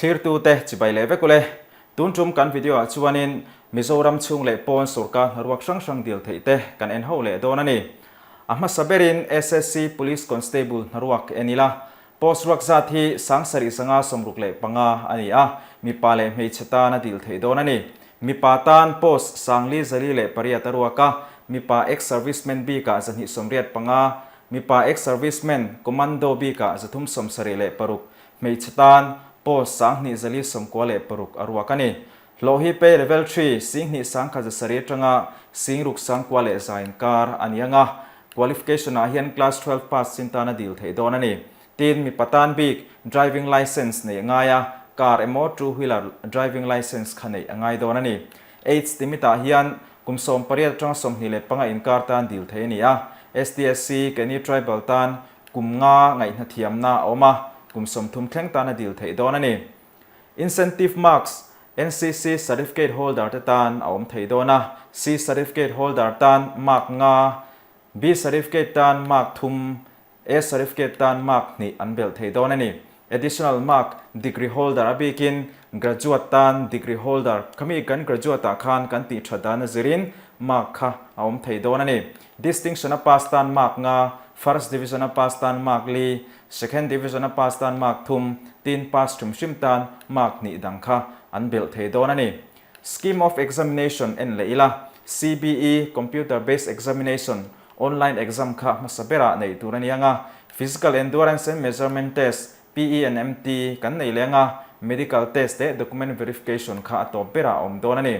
Thlirtute chibai leh vek ule. Tun tum kan video ah chuanin Mizoram chhung leh pawn sorkar hnaruak hrang hrang dil theih te kan en ho leh dawn a ni. A hmasa berin SSC Police Constable hnaruak en ila. Post ruak zat hi 7565 a ni a, mipa leh hmeichhe tan a dil theih dawn a ni. Mipa tan post 4408 a ruak a, mipa ex-serviceman bikah 285, mipa ex-serviceman commando bikah 376, hmeichhe tan post 2496 a ruak a ni. Hlawh hi pay level 3, 2107 atanga 6100 inkar a ni ang a, qualification ah hian class 12 pass chin tan a dil theih dawn a ni. Tin, mipa tan bik driving licence neih a ngai a, car emaw two wheeler driving licence kha neih a ngai dawn a ni. Age limit ah hian kum 18 atanga 25 inkar tan dil theih a ni a, STSC, keini tribal tan kum nga ngaihna thiamna a awm a, kum 30 thleng tan a dil theih dawn a ni. Incentive marks, NCC certificate holder te tan a awm thei dawn a, C certificate holder tan mark nga, B certificate tan mark thum, A certificate tan mark hnih an belh thei dawn a ni. Additional mark, degree holder a bikin graduate tan degree holder khami kan graduate ah khan kan tih tha dan a zirin mark kha a awm thei dawn a ni. Distinction a pass tan mark nga, first division a pass tan mark li, second division a pass tan mark thum, tin pass hrim hrim tan mark hnih dang kha an belh thei dawn a ni. Scheme of examination en leh ila, CBE, Computer Based Examination, online exam kha hmasa berah neih tur a ni ang a, Physical Endurance and Measurement Test, PE and MT, kan nei leh ang a, Medical Test leh Document Verification kha a tawp berah a awm dawn a ni.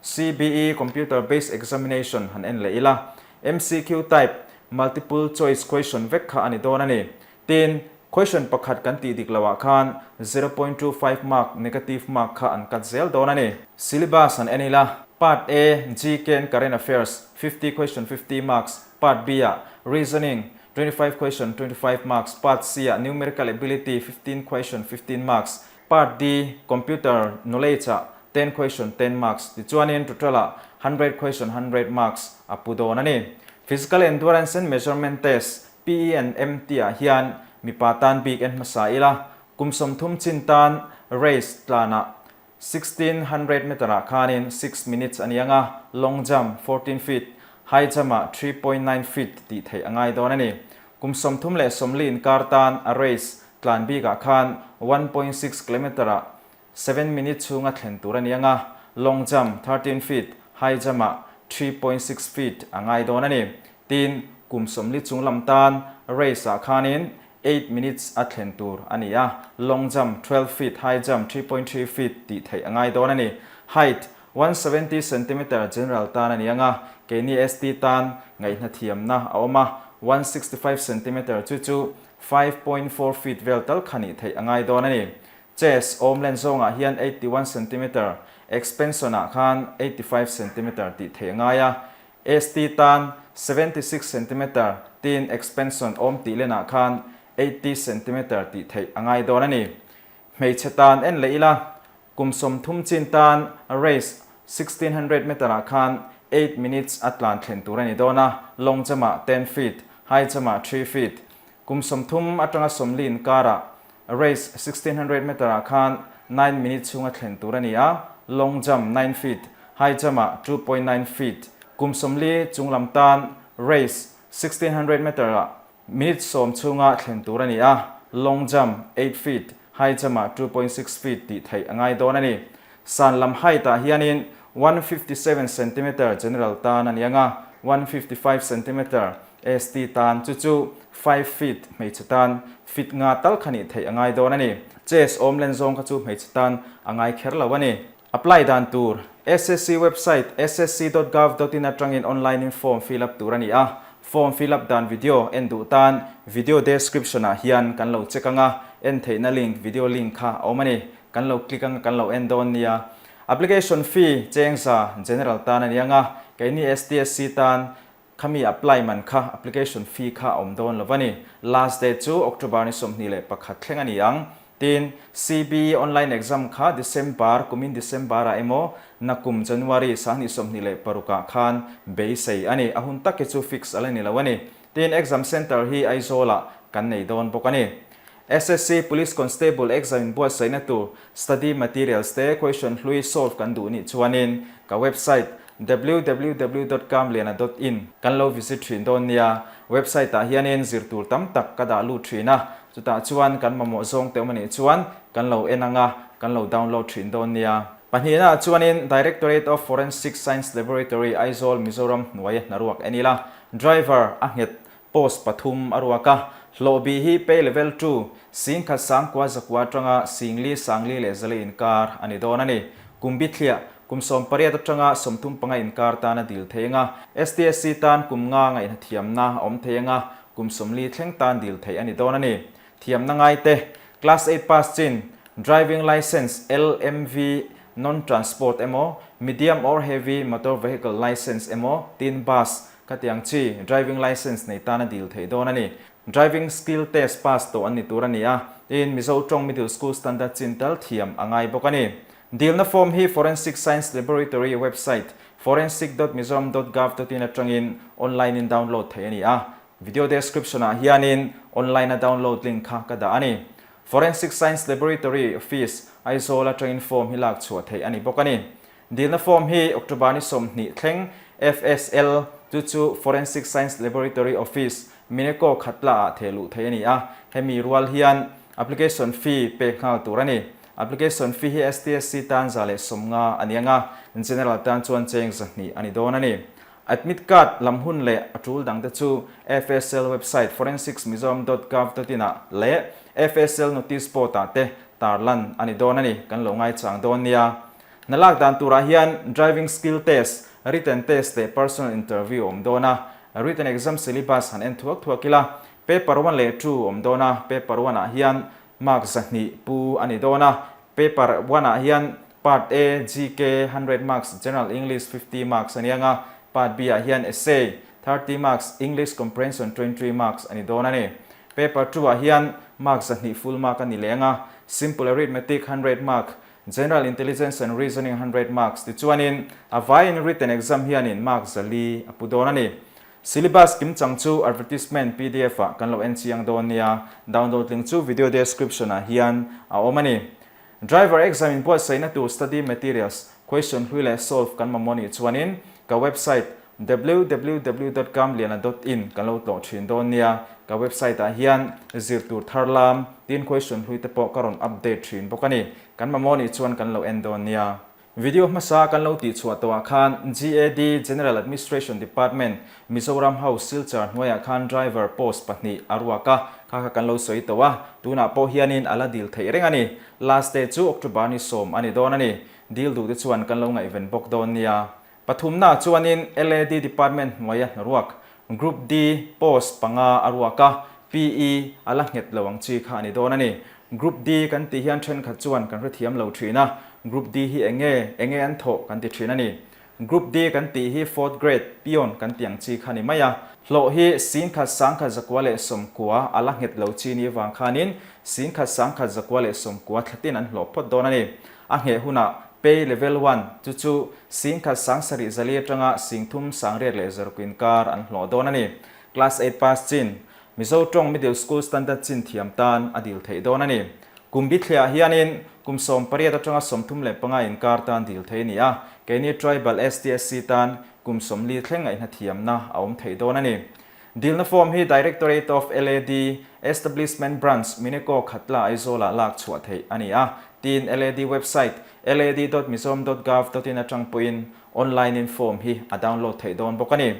CBE, Computer Based Examination, han en leh ila, MCQ type, Multiple Choice Question vek kha a ni dawn a ni. Tin, question pakhat kan tih dik loh ah khan 0.25 mark negative mark kha an cut zel dawn a ni. Syllabus han en ila, Part A, GK and Current Affairs, 50 question 50 marks, Part B ah Reasoning, 25 question 25 marks, Part C ah Numerical Ability, 15 question 15 marks, Part D, Computer Knowledge ah 10 question 10 marks, tichuanin total ah 100 question 100 marks a pu dawn a ni. Physical Endurance and Measurement Test, PE and MT ah hian mipa tan bik en hmasa ila, kum 30 chin tan race tlanah 1600 meter ah khanin 6 minutes a ni ang a, long jump 14 feet, high jump ah 3.9 feet tih theih a ngai dawn a ni. Kum 30 le 40 inkar tan a race tlan bik ah khan 1.6 kilometer ah 7 minute chhunga thlen tur a ni ang a, long jump 13 feet, high jump ah 3.6 feet a ngai dawn a ni. Tin, kum 40 chung lam tan race ah khanin 8 minutes a thlen tur a ni a, long jump 12 feet, high jump 3.3 feet tih theih a ngai dawn a ni. Height 170 centimeter general tan a ni ang a, keini ST tan ngaihna thiamna a awm a, 165 centimeter chu chu 5.4 feet vel tal kha nih theih a ngai dawn a ni. Chest awm len zawngah hian 81 centimeter, expansion ah khan 85 centimeter tih theih a ngai a, ST tan 76 centimeter tin expansion awm tih lenah khan 80 centimeter tih theih a ngai dawn a ni. Hmeichhe tan en leh ila, kum 30 chin tan race 1600 meter ah khan 8 minutes a tlan thlen tur a ni dawn a, long jump ah 10 feet, high jump ah 3 feet. Kum 30 atanga 40 inkarah race 1600 meter ah khan 9 minute chhunga thlen tur a ni a, long jump 9 feet, high jump ah 2.9 feet. Kum 40 chunglam tan race 1600 meter ah minute 10 chhunga thlen tur a ni a, long jump 8 feet, high jump ah 2.6 feet tih theih a ngai dawn a ni. San lam height ah hianin 157 centimeter general tan a ni ang a, 155 centimeter ST tan chu chu 5 feet hmeichhe tan feet nga tal kha nih theih a ngai dawn a ni. Chest awm len zawng kha chu hmeichhe tan a ngai kher lo a ni. Apply dan tur, SSC website ssc.gov.in atangin online in form fill up tur a ni a, form fill up dan video en duh tan video description ah hian kan lo check ang a, en theihna link video link kha a awm a ni. Kan lo click ang a kan lo en dawn nia. Application fee chengza general tan a ni ang a, keini STSC tan khami apply man kha application fee kha a awm dawn lo a ni. Last date chu October ni 21 thleng a ni ang. Tin, CBE online exam kha December kumin December ah emaw nakum January 2026 ah khan beisei a ni. A hun tak hi chu fix a la ni lo a ni. Tin, exam center hi Aizawl ah kan nei dawn bawk a ni. SSC Police Constable exam inbuatsaihna tur study materials te question hlui solve kan duh nih chuanin ka website www dot kamliana dot in kan lo visit thin dawn nia. Website ah hianin zir tur tam tak ka dah lut thin a, chutah chuan kan mamawh zawng te awm anih chuan kan lo en ang a, kan lo download thin dawn nia. Pahnihna ah chuanin Directorate of Forensic Science Laboratory Aizawl Mizoram hnuaia hnaruak en ila, driver a nghet Post pathum a ruak a, hlawh bih hi pay level two, 10,000 sangkua zakua atanga 4,000 sangli leh zali inkar a ni dawn a ni. Kum bithliah, kum 18 atanga 35 inkar tan a dil thei anga, STSC tan kum nga ngaihna thiamna a awm thei anga, kum 40 thleng tan dil theih a ni dawn a ni. Thiamna ngaite, Class eight pass chin, Driving Licence, LMV, Non-Transport emaw, Medium or Heavy Motor Vehicle Licence emaw, tin bus, khatiang chi Driving Licence nei tan a dil theih dawn a ni. Driving Skill Test pass tawh an ni tur a ni a, tin Mizo tawng Middle School Standard chin tal thiam a ngai bawk a ni. Dilna form hi Forensic Science Laboratory website forensic dot mizoram dot gov dot in atangin online in download theih a ni a. Video description ah hianin online a download link kha ka dah a ni. Forensic Science Laboratory Office, Aizawl atangin form hi lak chhuah theih a ni bawk a ni. Dilna form hi October ni 20 thleng FSL, chu chu Forensic Science Laboratory Office, Mineko Khatla ah theh luh theih a ni a. Hemi rual hian application fee pek nghal tur a ni. Application fee hi STSC tan 150 a ni ang a, General tan chuan cheng 200 a ni dawn a ni. Admit card lam hun leh a tul dangte chu FSL website forensicsmizoram dot gov dot in ah leh FSL notice board ah te tarlan a ni dawn a ni, kan lo ngaichang dawn nia. Hna lak dan turah hian driving skill test, written test leh personal interview a awm dawn a. Written exam syllabus han en thuak thuak ila, paper one leh two a awm dawn a, paper one ah hian mark 200 pu a ni dawn a, Paper one ah hian Part A, GK, 100 marks, General English, 50 marks a ni ang a, Part B ah hian Essay, 30 marks, English Comprehension, 20 marks a ni dawn a ni. Paper two ah hian mark 200 full mark a ni leh ang a, Simple Arithmetic, 100 mark, General Intelligence and Reasoning, 100 marks tichuanin a vaiin written exam hianin mark 400 a pu dawn a ni. Syllabus kimchang chu advertisement pdf ah kan lo en chiang dawn nia, download link chu video description ah hian a awm a ni. Driver exam in buatsaihna tur study materials, question hlui leh solve kan mamawh nih chuanin ka website www dot kamliana dot in kan lo tlawh thin dawn nia, ka website ah hian zir tur thar lam tin question hlui te pawh ka rawn update thin bawk a ni, kan mamawh nih chuan kan lo en dawn nia. Video hmasa kan lo tihchhuah tawhah khan GAD, General Administration Department, Mizoram House Silchar hnuaiah khan driver post pahnih a ruak a, kha kha kan lo sawi tawh a, tunah pawh hianin a la dil theih reng a ni. Last day chu October ni 10 a ni dawn a ni. Dil duhte chuan kan lo ngaihven bawk dawn nia. Pathumnaah chuanin LAD Department hnuaia hnaruak, Group D, post panga a ruak a, PE a la nghet lo ang chi kha a ni dawn a ni. Group D kan tih hian thenkhat chuan kan hrethiam lo thin a, Group D hi eng nge, eng nge an thawh kan ti thin a ni. Group D kan tih hi fourth grade, peon kan tih ang chi kha a ni mai a. Hlawh hi 10,000 10,190 a la nghet lo chi ni vang khanin 10,000 10,190 thlatin an hlawh phawt dawn a ni. A ngheh hunah Pay Level One chu chu 10,000 7,400 atanga 3,800 inkar an hlawh dawn a ni. Class eight pass chin, Mizo tawng Middle School Standard chin thiam tan a dil theih dawn a ni. Kum bithliah hianin kum 18 atanga 35 inkar tan dil theih a ni a, keini Tribal STSC tan kum 40 thleng ngaihna thiamna a awm theih dawn a ni. Dilna form hi Directorate of LAD, Establishment Branch, Mineko Khatla Aizawlah lak chhuah theih a ni a, tiin LAD website lad dot mizoram dot gov dot in atang pawhin online in form hi a download theih dawn bawk a ni.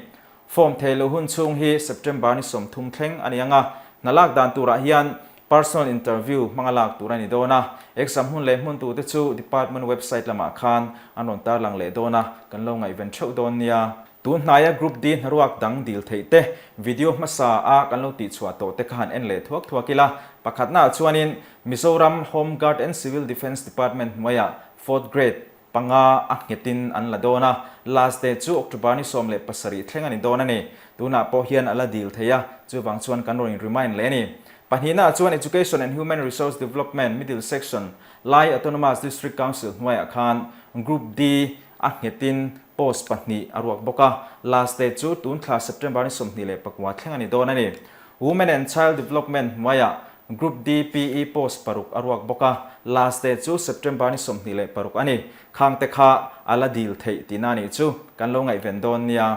Form theih loh hun chhung hi September ni 30 thleng a ni ang a, hna lak dan turah hian personal interview hmanga lak tur a ni dawn a, exam hun leh hmun tute chu department website lamah khan an rawn tarlang leh dawn a, kan lo ngaihven theuh dawn nia. Tun hnaia Group D hnaruak dang dil theih te, video hmasa a kan lo tihchhuah tawh te kha han en leh thuak thuak ila. Pakhatnaah chuanin Mizoram Home Guard and Civil Defence Department hnuaiah Fourth Grade panga a nghetin an la dawn a, last day chu October ni 17 thleng a ni dawn a ni. Tunah pawh hian a la dil thei a, chuvang chuan kan rawn in remind leh a ni. Pahnihnaah chuan Education and Human Resource Development Middle Section, Lai Autonomous District Council hnuaiah khan Group D A nghetin post pahnih a ruak bawk a, last day chu tun thla September ni 29 thleng a ni dawn a ni. Women and Child Development hnuaiah Group D PE post paruk a ruak bawk a, last date chu September ni 26 a ni. Khang te kha a la dil theih tihna a nih chu kan lo ngaihven dawn nia.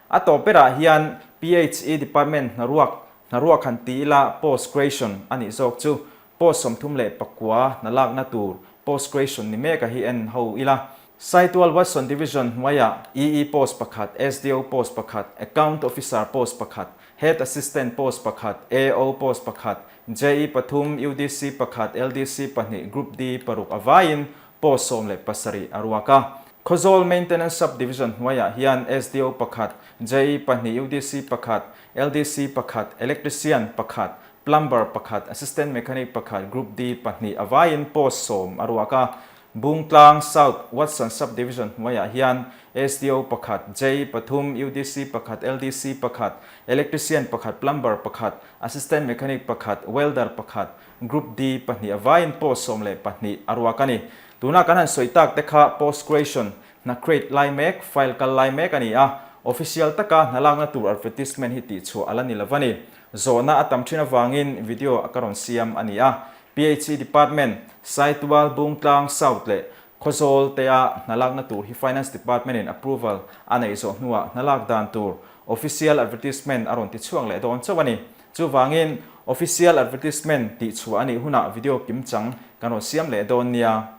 A tawp berah hian PHE Department hnaruak hnaruak han ti ila post creation a nih zawk chu post 39 hna lakna tur post creation ni mek a hi en ho ila. Saitual Watson Division hnuaiah EE post pakhat, SDO post pakhat, Account Officer post pakhat, Head Assistant post pakhat, AO post pakhat, JE pathum, UDC pakhat, LDC pahnih, Group D paruk a vaiin post 17 a ruak a. Khawzawl Maintenance Sub Division hnuaiah hian SDO pakhat, JE pahnih, UDC pakhat, LDC pakhat, Electrician pakhat, Plumber pakhat, Assistant Mechanic pakhat, Group D pahnih a vaiin post sawm a ruak a. Bungtlang South Watson Sub-Division hnuaiah hian SDO pakhat, J pathum, UDC pakhat, LDC pakhat, Electrician pakhat, Plumber pakhat, Assistant Mechanic pakhat, Welder pakhat, Group D pahnih a vaiin post 12 a ruak a ni. Tuna kan han sawi tak te kha post creation, hna create lai mek, file kal lai mek a ni a, official taka hna lakna tur advertisement hi tihchhuah a la ni lo a ni. Zawhna a tam thin avangin video a ka rawn siam a ni a. PHE Department, Saitual, Bungtlang, South leh Khawzawl te a hna lakna tur hi Finance Department in approval a neih zawh hnuah hna lak dan tur official advertisement a rawn ti chhuak leh dawn chauh a ni. Chuvangin, official advertisement tih chhuah a nih hunah video kimchang kan rawn siam leh dawn nia.